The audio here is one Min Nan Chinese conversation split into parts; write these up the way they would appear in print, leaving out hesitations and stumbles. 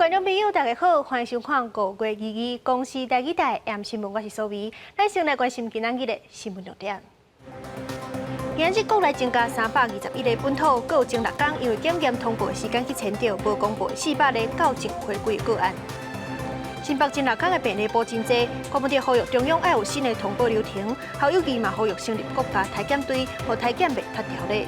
觀眾朋友，大家好，歡迎收看5月22公視台語台 M 新聞，我是蘇薇。咱先來關心今仔日的新聞重點。今日國內增加321例本土，閣有前6工因為檢驗通報的時間去延著，無公布400例校正回歸個案。新北前6工的病例無真濟，柯文哲呼籲中央愛有新的通報流程，侯友宜嘛呼籲成立國家篩檢隊，予篩檢袂脫條咧。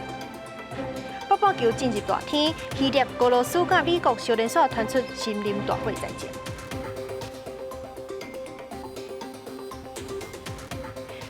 北半球進入熱天，希臘、俄羅斯佮美國相連紲傳出森林大火災情。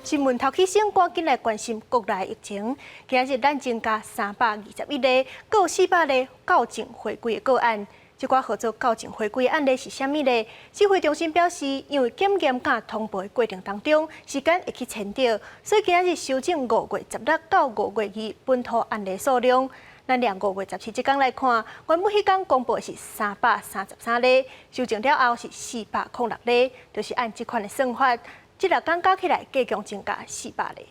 新聞頭起先，趕緊來關心國內疫情。今日咱增加321例，閣有400例校正回歸的個案。這寡號做校正回歸案例是啥物呢？指揮中心表示，因為檢驗佮通報的過程當中，時間會去延著，所以今日修正5月16到5月2本土案例數量。咱按5月17這工來看，原本彼工公布的是333例，修正了後是406例，就是按這款的算法，這六工加起來計共增加400例。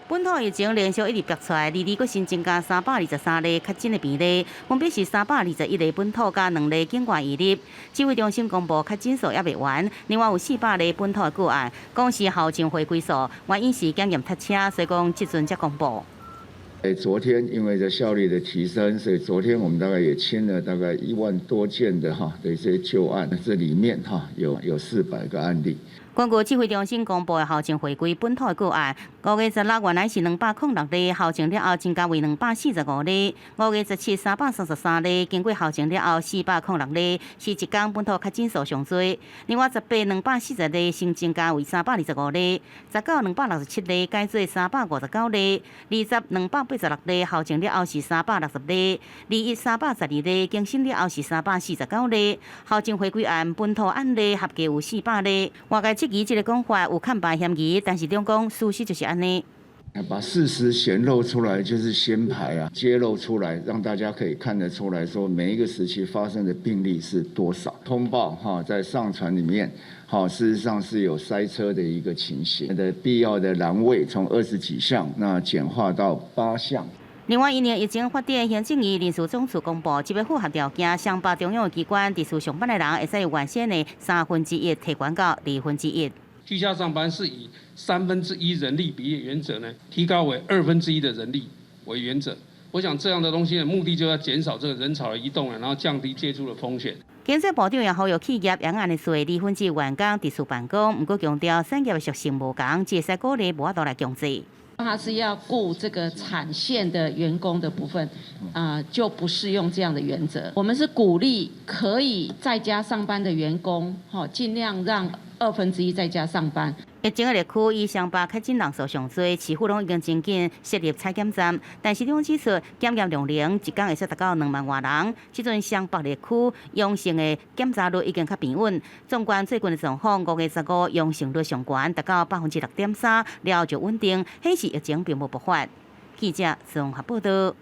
本土疫情連續一日爆出來，二二閣新增加323例確診的病例，分別是321例本土佮2例境外移入。指揮中心公布確診數猶未完，另外有四百例本土的個案，講是校正回歸數，原因是檢驗塞車，所以講這陣才公布。昨天因為這效率的提升，所以昨天我們大概也清了大概1萬多件的哈的一些舊案，這裡面哈有400個案例。根據指揮中心公布的校正回歸本土的個案，5月16原來是206例，校正了後增加為245例；5月17333例，經過校正了後406例，是一工本土確診數上濟。另外18 240例，新增加為325例；19 267例，改做359例；20 286例，校正了後是360例；21 312例，更新了後是349例。校正回歸案本土案例合計有400例。外界質疑這个講法有崁敗嫌疑，但是中講事實就是按呢。把事實顯露出來就是先排啊，揭露出來，讓大家可以看得出來，說每一個時期發生的病例是多少。通報哈，在上傳裡面，好，事實上是有塞車的一個情形。的必要的欄位從20幾項，那簡化到8項。另外，因應疫情發展，行政院人事總處公布，只欲符合條件，雙北中央的機關佇厝上班的人，會使由原先的三分之一提懸到二分之一。居家上班是以三分之一人力比例原則呢，提高為二分之一的人力為原則。我想這樣的東西的目的就要減少這個人潮的移動，然後降低接觸的風險。經濟部長也呼籲企業也按呢做二分之一員工佇厝辦公，毋過強調產業的屬性無仝，只會使鼓勵，無法度來強制。他是要顧這個產線的員工的部分，啊，就不適用這樣的原則。我們是鼓勵可以在家上班的員工，吼，盡量讓二分之一在家上班。疫情的疫區以雙北確診人數上濟，市府攏已經真緊設立採檢站，但是中指出檢驗量能一工會使達到2萬外人。這陣雙北地區陽性的檢查率已經較平穩。縱觀最近的狀況，5月15陽性率上懸，達到6.3%，了後就穩定，顯示疫情並無爆發。記者綜合報道。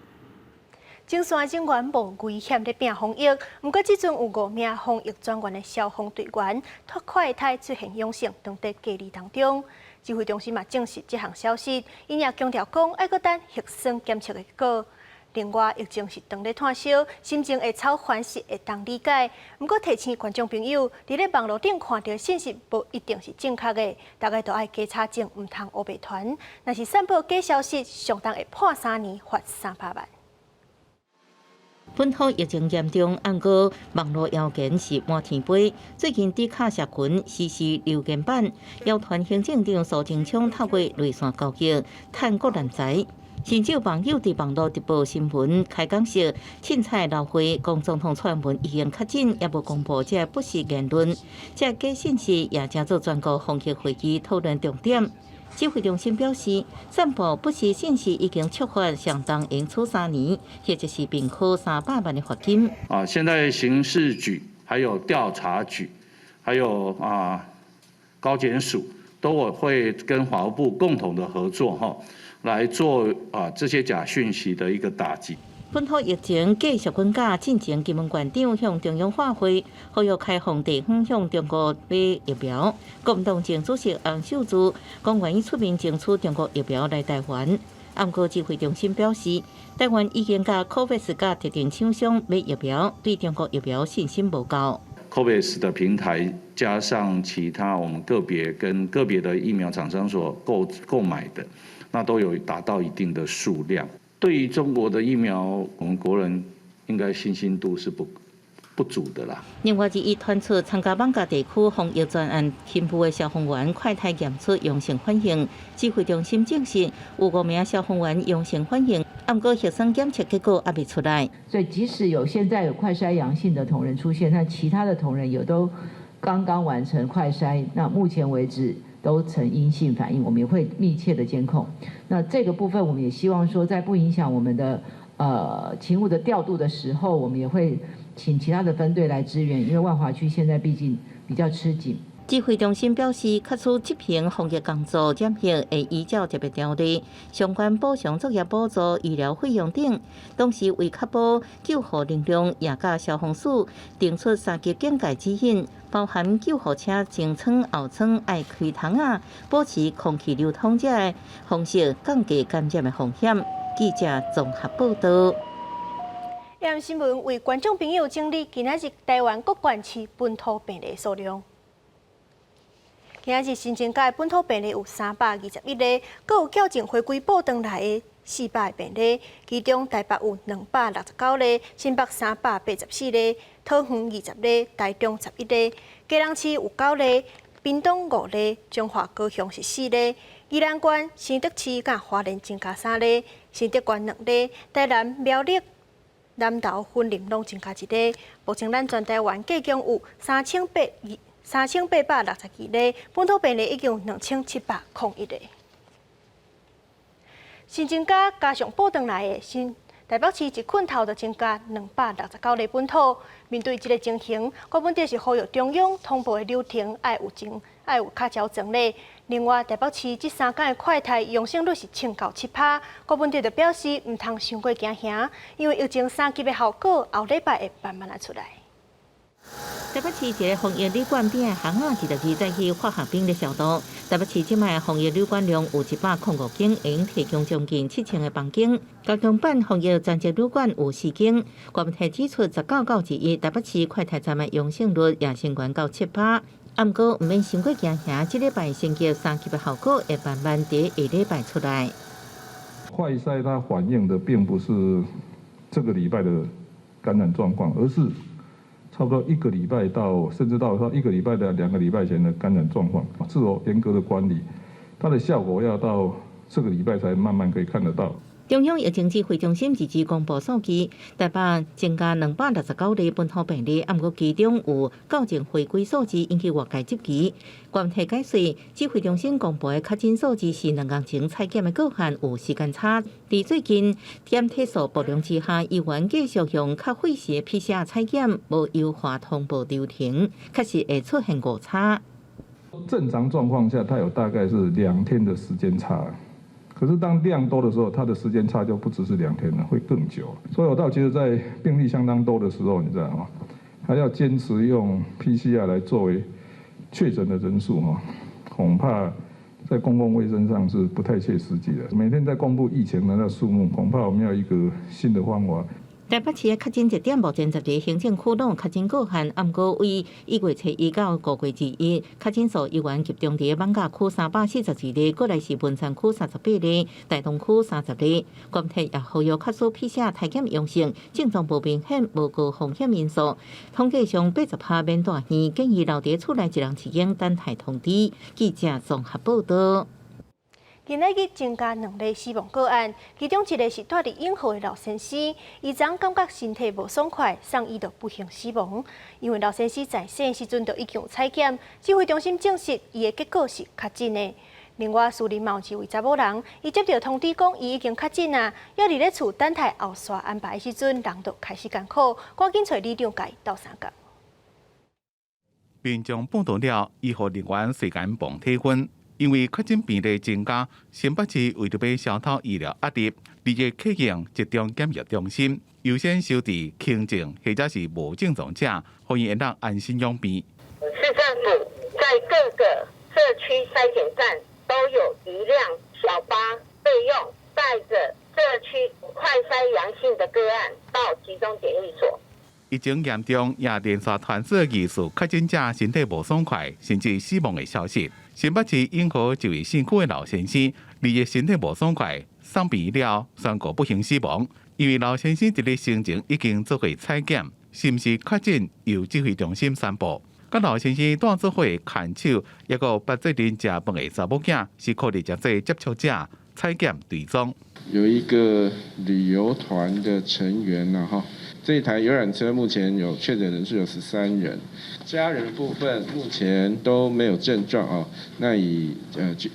前線人員無危險咧拚防疫，毋過這陣有五名防疫專員的消防隊員脫快篩出現陽性，當佇隔離當中。指揮中心嘛證實這項消息，𪜶也強調講愛閣等核酸檢測的結果。另外，疫情是當咧炭燒，心情會超煩是會當理解。毋過提醒觀眾朋友，佇咧網路頂看著的信息無一定是正確的，大家都愛加查證，毋通烏白傳。若是散布假消息，相當會判3年，罰300萬。本土疫情嚴重，毋過網路謠言是滿天飛。最近 D 卡社群時事留言板，謠傳行政長蘇貞昌透過內線交易趁國難財，甚至有網友佇網路直播新聞開講時，凊彩流血，講總統蔡英文已經確診，猶無公布這个不實言論。這个假信息也成做全國防疫會議討論重點。指揮中心表示，散布不實信息已經觸犯相當應處3年，或者是併科300萬的罰金。啊，現在刑事局、還有調查局、還有高檢署都會跟法務部共同的合作，哈，來做這些假訊息的一個打擊。本土疫情繼續滾價，進前金門縣長向中央化會，呼籲開放地方向中國買疫苗。國民黨前主席洪秀柱講願意出面爭取中國疫苗來台灣。毋過指揮中心表示，台灣已經佮 COVAX 佮特定廠商買疫苗，對中國疫苗信心無夠。 COVAX 的平台加上其他我們個別跟個別的疫苗廠商所購買的，那都有達到一定的數量。對於中國的疫苗，我們國人應該信心度是不足的啦。另外，一傳出參加艋舺地區防疫專案勤務的消防員快篩驗出陽性反應，指揮中心證實有五名消防員陽性反應，毋過核酸檢測結果猶未出來。所以，即使有現在有快篩陽性的同仁出現，那其他的同仁也都剛剛完成快篩，那目前為止都呈陰性反應，我們也會密切的監控。那這個部分，我們也希望說，在不影響我們的勤務的調度的時候，我們也會請其他的分隊來支援，因為萬華區現在畢竟比較吃緊。指揮中心表示，確實執行防疫工作檢疫會依照特別條例，相關補償作業補助、醫療費用等，同時為確保救護力量，也佮消防署定出三級警戒指引，包含救護車前艙後艙愛開窗仔，保持空氣流通，這个方式降低感染的風險。記者綜合報道。 AM 新聞為觀眾朋友整理今仔日台灣各縣市本土病例數量。今仔日新增加的本土病例有321例，閣有矯正回歸報轉來的400個病例，其中台北有269例，新北384例，桃園20例，台中11例，基隆市有九例，屏東五例，彰化高雄是四例，宜蘭縣、新竹市佮花蓮增加三例，新竹縣兩例，台南、苗栗、南投、雲林攏增加一例。目前咱全台灣計共有3862例，本土病例已經有2701例。新增加加上報轉來的新台北市一困頭就增加269例本土。面對這个情形，柯文哲是呼籲中央通報的流程愛有前，愛有較周全咧。另外，台北市這三工的快篩陽性率是衝到7趴，柯文哲就表示毋通傷過驚嚇，因為疫情三級的效果後禮拜會慢慢仔出來。台北市一个防疫旅館邊的巷仔，二十二早起化學品咧消毒。台北市這擺防疫旅館量有105間，會用提供將近7000个房間。加強版防疫專責旅館有四間。郭文提指出，19到21，台北市快篩站的陽性率也升懸到7趴。毋過毋免傷過驚嚇，這禮拜升級三級的效果會慢慢佇下禮拜出來。快篩它反映的並不是這個禮拜的感染狀況，而是差不多一個禮拜到，甚至到說一個禮拜的2個禮拜前的感染狀況，自我嚴格的管理，它的效果要到這個禮拜才慢慢可以看得到。中央疫情指揮中心日前公布數據，台北增加269例本土病例，毋過其中有校正回歸數字引起外界質疑。關係解釋，指揮中心公布的確診數字是兩工前採檢的個案有時間差。佇最近檢體數爆量之下，醫院繼續用較費時的 PCR 採檢，無優化通報流程，確實會出現誤差。正常狀況下，它有大概是2天的時間差。可是當量多的時候，它的時間差就不只是2天了，會更久。所以我倒覺得在病例相當多的時候，你知道嗎？還要堅持用 PCR 來作為確診的人數，哈，恐怕在公共衛生上是不太切實際的。每天在公布疫情的那數目，恐怕我們要一個新的方法。台北市的確診熱點目前10个行政區攏有確診個案，毋過為1月初1到5月21，確診數依然集中佇艋舺區342例，過來是文山區38例，大同區30例。關鐵也呼籲確實 PCR 篩檢陽性，症狀無明顯、無高風險因素，統計上80趴免住院，建議留佇厝內一人一間等待通知。記者綜合報道。今仔日增加兩例死亡個案，其中一个是蹛佇永和的老先生，伊昨感覺身體無爽快，送醫就不幸死亡。因為老先生在生時陣就已經有採檢，指揮中心證實伊的結果是確診的。另外，士林嘛有一位查某人，伊接到通知講伊已經確診啊，猶佇咧厝等待後續安排的時陣，人就開始艱苦，趕緊揣里長共伊鬥相共。民眾報到了，醫護人員隨間幫體溫。因為確診病例增加，新北市為著欲消除醫療壓力，立即啟用集中檢疫中心，優先收治輕症或者是無症狀者，予𪜶會當安心養病。市政府在各個社區篩檢站都有一輛小巴備用，帶着疫情嚴重，也連續傳出疑似確診者身體無爽快，甚至死亡的消息。新北市永和一位姓許的老先生，二日身體無爽快，送病了，宣告不幸死亡。因為老先生佇咧生前已經做過採檢，是毋是確診，由指揮中心宣布。佮老先生蹛做伙牽手，抑閣捌做陣食飯的查某囝，是可能誠濟接觸者採檢追蹤。有一個旅遊團的成員啦，哈，這台遊覽車目前有確診人數有13人，家人部分目前都沒有症狀哦，那已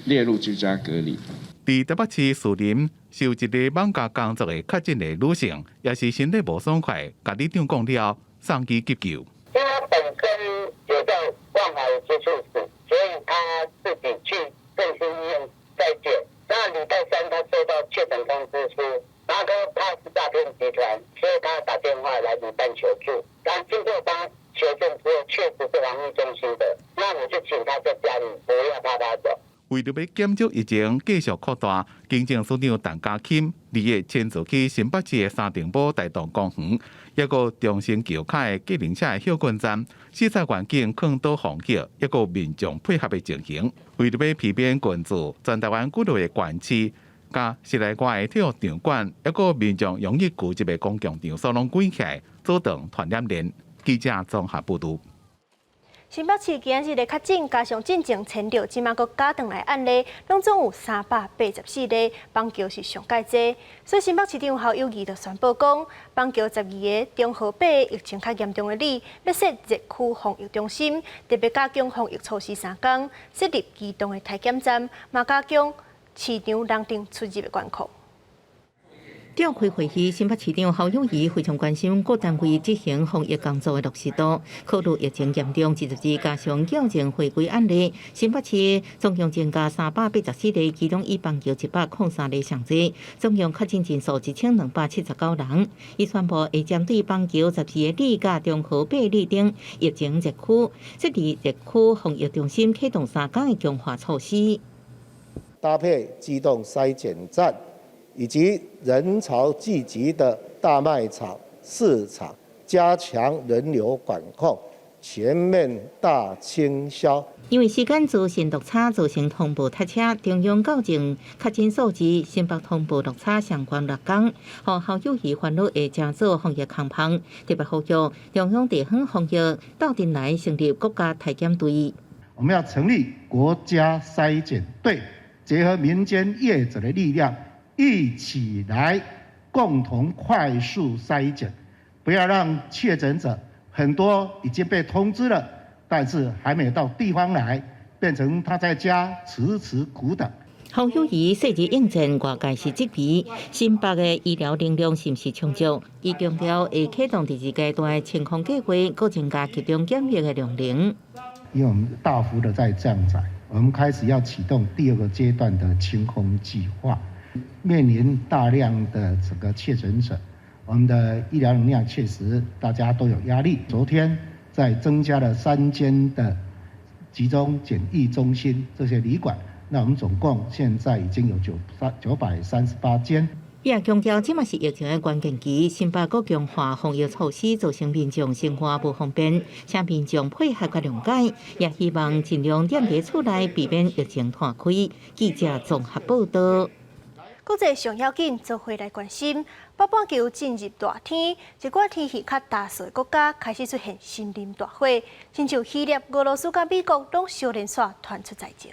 列入居家隔離。佇台北市士林，是有一个網咖工作的確診的女性，也是身體無爽快，共里長講了，送醫急救。因為他本身有在萬華有接觸史，所以他自己去振興醫院篩檢。那禮拜三他收到確診通知書，然後他是詐騙集團，所以他打電話來里辦求助。然後經過幫求證之後，確實是防疫中心的，那我就請他在家裡不要趴趴走。為著欲減少疫情繼續擴大，行政署長陳家欽二日親自去新北市的三重埔大同公園，抑閣中興橋跤的計程車的歇睏站，視察環境囥倒防疫，抑閣民眾配合的情形。為著欲避免群聚，全台灣幾落個縣市，佮室內外的體育場館，抑閣民眾容易聚集的公共場所攏關起來，阻斷傳染鏈。記者綜合報導。新北市今仔日的確診，加上進前千六，這馬閣加轉來案例，攏總有384例，板橋是上蓋濟。所以新北市長侯友宜就宣布講，板橋12個、中和八个疫情較嚴重的里，欲設熱區防疫中心，特別加強防疫措施3工，設立機動的篩檢站，嘛加強市場人陣出入的管控。召開會議，新北市長侯友宜非常關心各單位執行防疫工作的落實度。考慮疫情嚴重，24加上矯正回歸案例，新北市總共增加384例，其中以板橋103例上濟，總共確診人數1279人。伊宣布會針對板橋12個里佮中和八里等疫情熱區，設立熱區防疫中心，啟動三工的強化措施，搭配機動篩檢站，以及人潮聚集的大賣場、市場，加強人流管控，全面大清消。因為時間資訊落差造成通報塞車，中央校正確診數字，新北通報落差相關6工，予侯友宜煩惱會加做防疫空縫，特別呼籲中央地方防疫鬥陣來成立國家篩檢隊。我們要成立國家篩檢隊，結合民間業者的力量，一起來共同快速篩檢，不要讓確診者很多已經被通知了，但是還沒有到地方來，變成他在家遲遲苦等。侯友宜說日應戰外界是質疑新北的醫療能量是毋是充足，伊強調會啟動第二階段的清空計劃，閣增加集中檢疫的量能。因為我們大幅的在降載，我們開始要啟動第二個階段的清空計劃。面臨大量的這個確診者，我們的醫療能量確實大家都有壓力。昨天再增加了3間的集中檢疫中心，這些旅館，那我們總共現在已經有938間。伊也強調，這馬是疫情的關鍵期，新北閣強化防疫措施，造成民眾生活無方便，請民眾配合佮諒解，也希望盡量踮佇厝內，避免疫情拖開。記者綜合報導。國際上要緊，做伙來關心。北半球進入熱天，一寡天氣較焦燥的國家開始出現森林大火，親像希臘、俄羅斯佮美國攏相連紲傳出災情。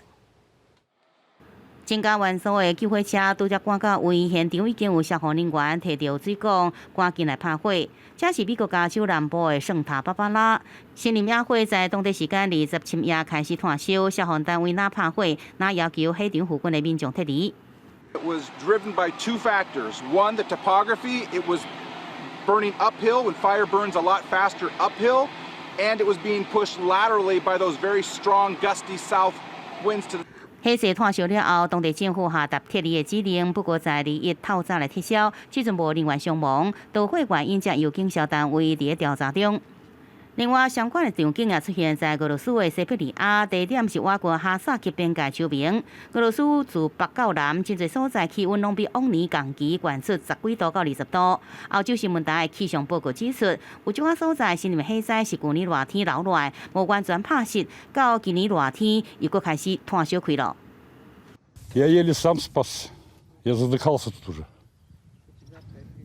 增加元素的救火車拄才趕到位，現場已經有消防人員提著水管，趕緊來拍火。這是美國加州南部的聖塔芭芭拉森林野火，在當地時間20深夜開始湠燒，消防單位若拍火，若要求火場附近的民眾撤離。 It was driven by two factors. One, the topography, it was burning uphill when fire burns a lot faster uphill, and it was being pushed laterally by those very strong gusty south winds to the 火勢湠燒了後，當地政府下達撤離的指令，不過在21透早來撤銷，這陣無人員傷亡，導火原因則由警消單位佇咧調查中。另外，相款的場景也出現在俄羅斯的西伯利亞，地點是倚過哈薩克邊界秋明。俄羅斯自北到南，真濟所在氣溫攏比往年同期懸出10幾度到20度。歐洲新聞台的氣象報告指出，有一寡所在森林火災是舊年熱天留落來，無完全拍熄，到今年熱天又閣開始炭燒開囉。 Я еле сам спасся. Я задыхался тут уже.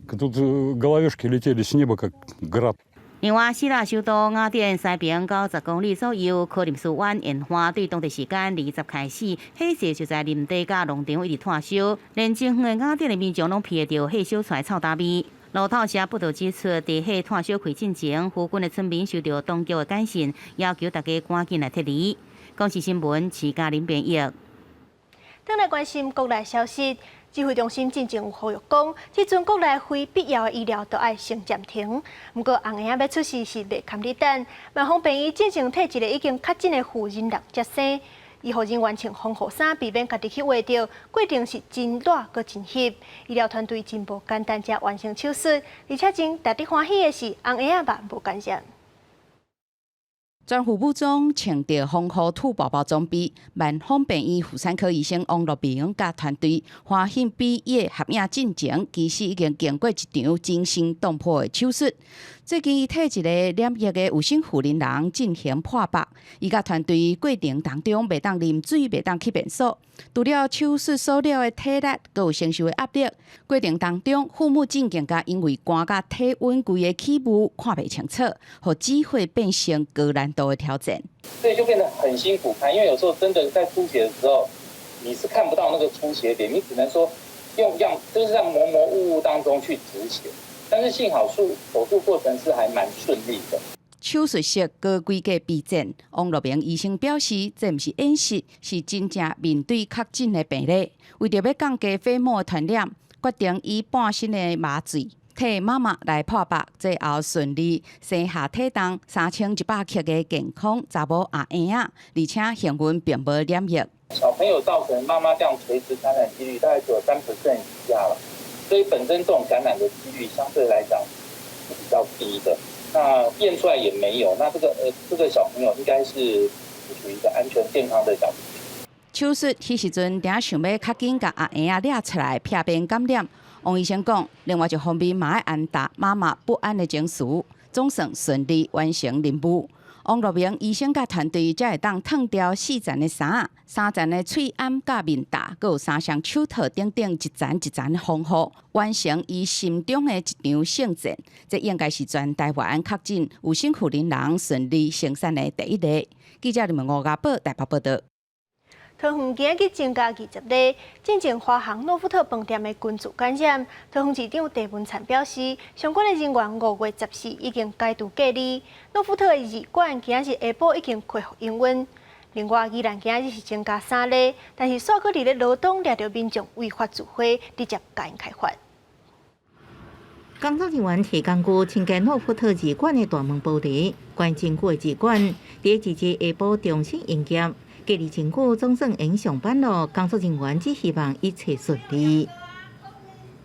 Тут головешки летели с неба, как град. 另外，希臘首都雅典西邊90公里左右，柯林斯灣沿岸對當地時間20開始，火勢就在林地佮農場一直炭燒，連真遠的雅典的民眾攏鼻著火燒出來臭焦味。路透社報道指出，佇火炭燒開進前，附近的村民收到當局的簡訊，要求大家趕緊來撤離。公視新聞，徐嘉玲編譯。轉來關心國內消息，指揮中心進前有呼籲講，這陣國內非必要的醫療都愛先暫停。毋過紅嬰仔欲出世是袂堪你等，萬芳病院進前替一个已經確診的婦人人接生，醫護人員穿防護衫，避免家己去畫著，過程是真熱閣真翕，醫療團隊真無簡單才完成手術，而且真值得歡喜的是，紅嬰仔嘛無感染。全副武裝穿著防護兔寶寶裝備，萬芳病院婦產科醫生王樂明佮團隊歡欣比伊的合影進前，其實已經經過一場驚心動魄的手術。最近伊替一个染疫的有身婦人人進行破腹，伊佮團隊過程當中袂當啉水，袂當去便所，除了手術所了的體力，閣有承受的壓力。過程當中，護目鏡更加因為寒佮體溫，規个起霧看袂清楚，予指揮變成高難度的挑戰。所以就變得很辛苦看，因為有時候真的在出血的時候，你是看不到那個出血點，你只能說用樣，就是在模模糊糊當中去止血。但是幸好手術過程是還蠻順利的。手術室高規格備戰，王樂明醫生表示，這毋是演習，是真正面對確診的病例。為著欲降低飛沫的傳染，決定以半身的麻醉替媽媽來破腹，最後順利生下體重3100克的健康查某阿嬰仔，而且幸運並無染疫。小朋友造成媽媽這樣垂直感染幾率大概只有3% 以下了，所以本身這種感染的幾率相對來講是比較低的。那驗出來也沒有，那這個小朋友應該是屬於一個安全健康的小朋友。手術彼時陣，定想欲較緊共阿嬰仔掠出來，避免感染。王醫生講，另外一方面嘛愛安撫媽媽不安的情緒，總算順利完成任務。王樂明醫生佮團隊才會當脫掉四層的衫、三層的喙罨佮面罩，閣有三雙手套等等一層一層的防護，完成伊心中的一場聖戰。這應該是全台灣確診有身婦人人順利生產的第一例。記者林吳家寶台北報道。桃園今日增加20例，進前華航諾富特飯店的群聚感染。桃園市長鄭文燦表示，相關的人員5月14已經解除隔離。諾富特的二館今日下晡已經恢復營運。另外，宜蘭今日是增加三例，但是煞閣佇咧羅東掠著民眾違法聚會，直接共𪜶開罰。工作人員提工具清潔諾富特二館的大門玻璃，關真久的二館，佇二日下晡重新營業。隔離真久總算會上班囉，工作人員只希望一切順利。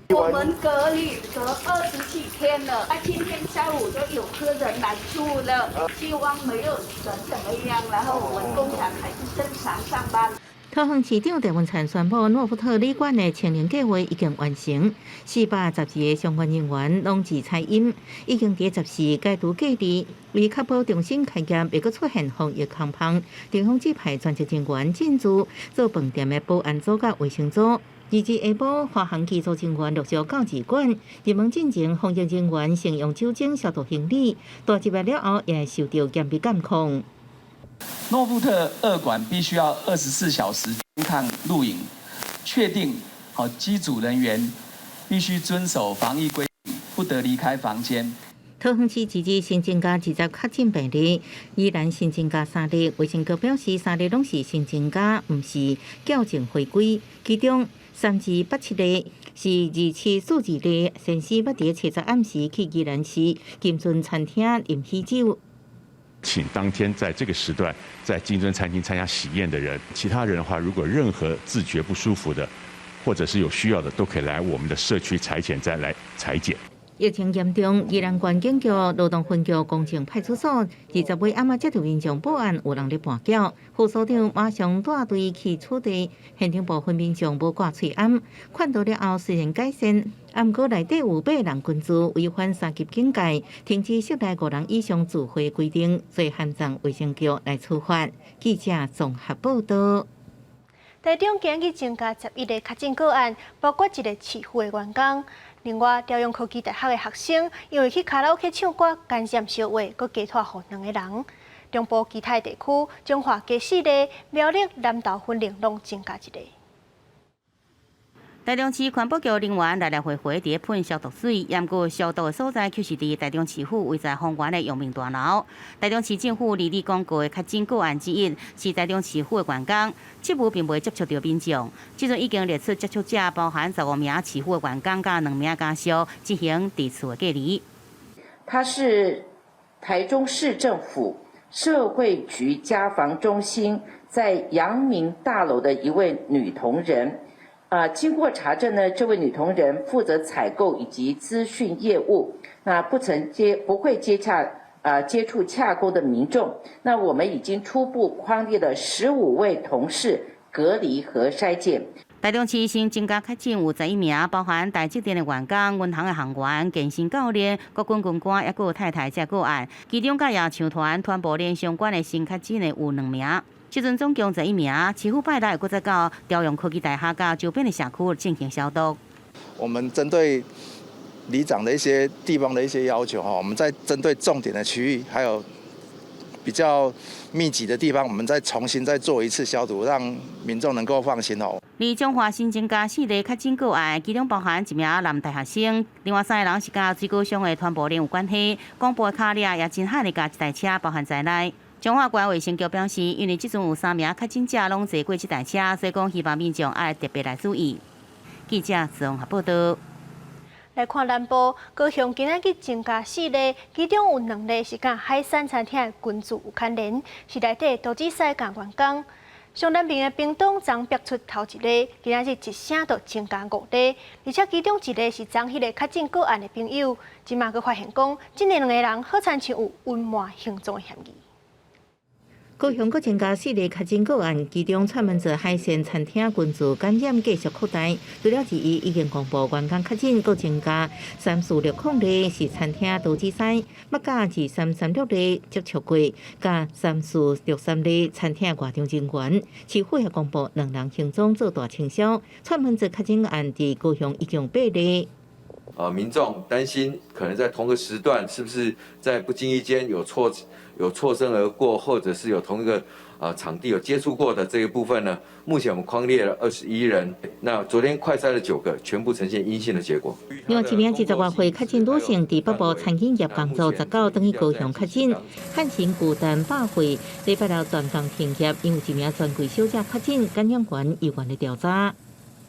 我們隔離隔27天了，啊，今天下午就有客人來住了，希望沒有人怎麼樣，然後我們工廠還是正常上班。桃園市長鄭文燦宣布，諾富特旅館的清零計劃已經完成，412個相關人員攏自採陰，已經佇14解除隔離，為確保重新開業，袂閣出現防疫空縫，地方指派專職人員進駐做飯店的保安組佮衛生組。二日下晡，華航機組人員陸續到二館，入門進前，防疫人員先用酒精消毒行李，踏入來了後，也會受到嚴密監控。諾富特二館必須要24小時監看錄影，確定好機組人員必須遵守防疫規定，不得離開房間。桃園市這日新增加20確診病例，宜蘭新增加三例，衛生局表示三例攏是新增加，毋是校正回歸。其中3287例是2742例，先生捌佇初十暗時去宜蘭市金尊餐廳飲喜酒。請當天在這個時段在金尊餐廳參加喜宴的人，其他人的話，如果任何自覺不舒服的，或者是有需要的，都可以來我們的社區採檢站來採檢。疫情嚴重，宜蘭縣警局羅東分局公正派出所20尾暗仔接到民眾報案，有人咧跋筊，副所長馬上帶隊去處理，現場部分民眾無掛喙罨，勸導了後雖然改善，毋過內底有八人群聚，違反三級警戒，停止室內五人以上聚會規定，所以函送衛生局來處罰。記者綜合報道。台中今日增加11個確診個案，包括一個市府的員工。另外，朝陽科技大學的學生因為去卡拉 OK 唱歌，感染相話，閣加帶予兩個人。中部其他地區，彰化加四例，苗栗、南投、雲林攏增加一個。台中市環保局人員來來回回佇咧噴消毒水，毋過消毒的所在卻是佇台中市府位在豐原的陽明大樓。台中市政府二日公告的確診個案之一，是台中市府的員工，職務並未接觸著民眾。這陣已經列出接觸者，包含15名市府的員工佮兩名家屬，進行佇厝的隔離。他是台中市政府社會局家防中心在陽明大樓的一位女同仁。經過查證呢，這位女同仁負責採購以及資訊業務，那不曾接不會接洽接觸洽購的民眾。那我們已經初步匡列了15位同事隔離和篩檢。台中市新增加確診有11名，包含台積電的員工、銀行的行員、健身教練、國軍軍官，抑閣有太太這個案。其中佮夜唱團團部連相關的新確診的有兩名。這陣總共11名，市府拜六會閣再到朝陽科技大學佮周邊的社區進行消毒。我們針對里長的一些地方的一些要求哈，我們在針對重點的區域，還有比較密集的地方，我們再重新再做一次消毒，讓民眾能夠放心哦。而彰化新增加四個確診個案，其中包含一名男大學生，另外三個人是佮水果商的傳播鏈有關係。廣播卡掠也真罕的共一台車包含在內。彰化縣衛生局表示，因為這陣有三名確診者攏坐過這台車，所以講希望民眾愛特別來注意。記者綜合報道。來看南部，高雄今仔日增加四例，其中有兩例是佮海產餐廳的群聚有牽連，是內底刀子師佮員工。上南邊的屏東昨爆出頭一例，今仔日一聲就增加五例，而且其中一例是昨彼個確診個案的朋友，這馬閣發現講，這兩個人好親像有隱瞞行蹤的嫌疑。高雄閣增加四例確診個案，其中串門子海鮮餐廳群聚感染繼續擴大。除了二一已經公布員工確診，閣增加三四六空例是餐廳刀子師，捌佮2336例接觸過，佮3463例餐廳外場人員。市府也公布兩人行蹤做大清消，串門子確診案佇高雄已經八例。民眾擔心可能在同個時段，是不是在不經意間有錯身而過，或者是有同一個場地有接觸過的這個部分呢？目前我們匡列了21人，那昨天快篩了九個，全部呈現陰性的結果。另外一名20外歲確診女性，佇北部餐飲業工作，19轉去高雄確診，漢神巨蛋百貨禮拜六全工停業，因為一名專櫃小姐確診，感染源猶原咧調查。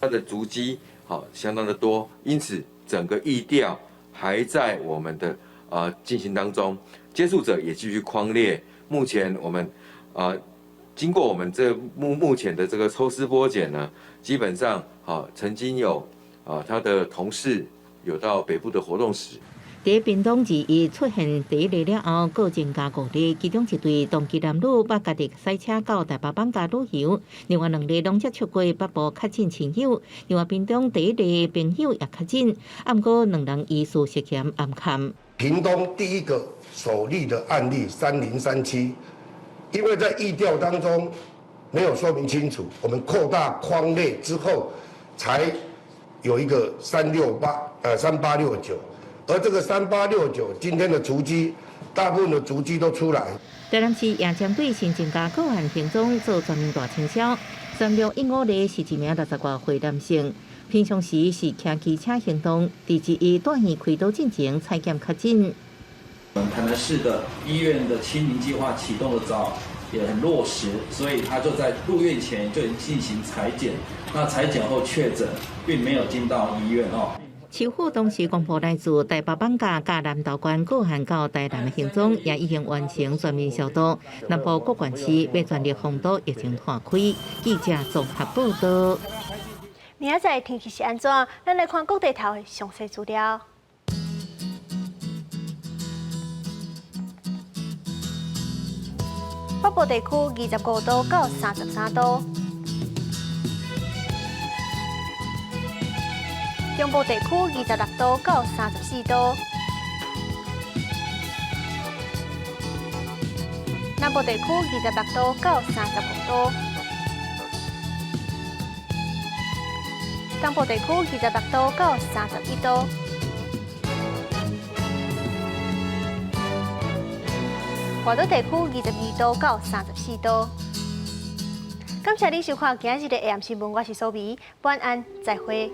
他的足跡好相當的多，因此整個疫調還在我們的進行當中，接觸者也繼續匡列。目前我們經過我們這目前的這個抽絲剝繭呢，基本上曾經有他的同事有到北部的活動史。佇屏東21出現第一例了後，閣增加五例，其中一對同居男女捌家己駛車到台北放假旅遊，另外兩例攏接觸過北部確診親友，另外屏東第一例朋友也確診，毋過兩人疑似涉嫌暗崁。屏東第一個首例的案例3037，因為在疫調當中沒有說明清楚，我們擴大匡列之後，才有一個3869。而這個3869今天的足跡，大部分的足跡都出來。台南市也針對新增加個案行蹤做全面大清消。3615例是一名60外歲男性，平常時是騎機車行動，佇21住院開刀進前採檢確診。台南市的醫院的清零計劃啟動的早，也很落實，所以他就在入院前就已經進行採檢，那採檢後確診，並沒有進到醫院哦。市府當時公布來自台北艋舺佮南投縣個案到台南的行蹤，也已經完成全面消毒。南部各縣市欲全力封堵疫情拖開。記者綜合報道。明仔載天氣是按怎？咱來看各地頭的詳細資料。北部地區25度到33度，中部地區26度到34度，南部地區26度到35度，東部地區26度到31度。外島地區22度到34度。感謝你收看今日的 AM 新聞，我是蘇美，晚安，再會。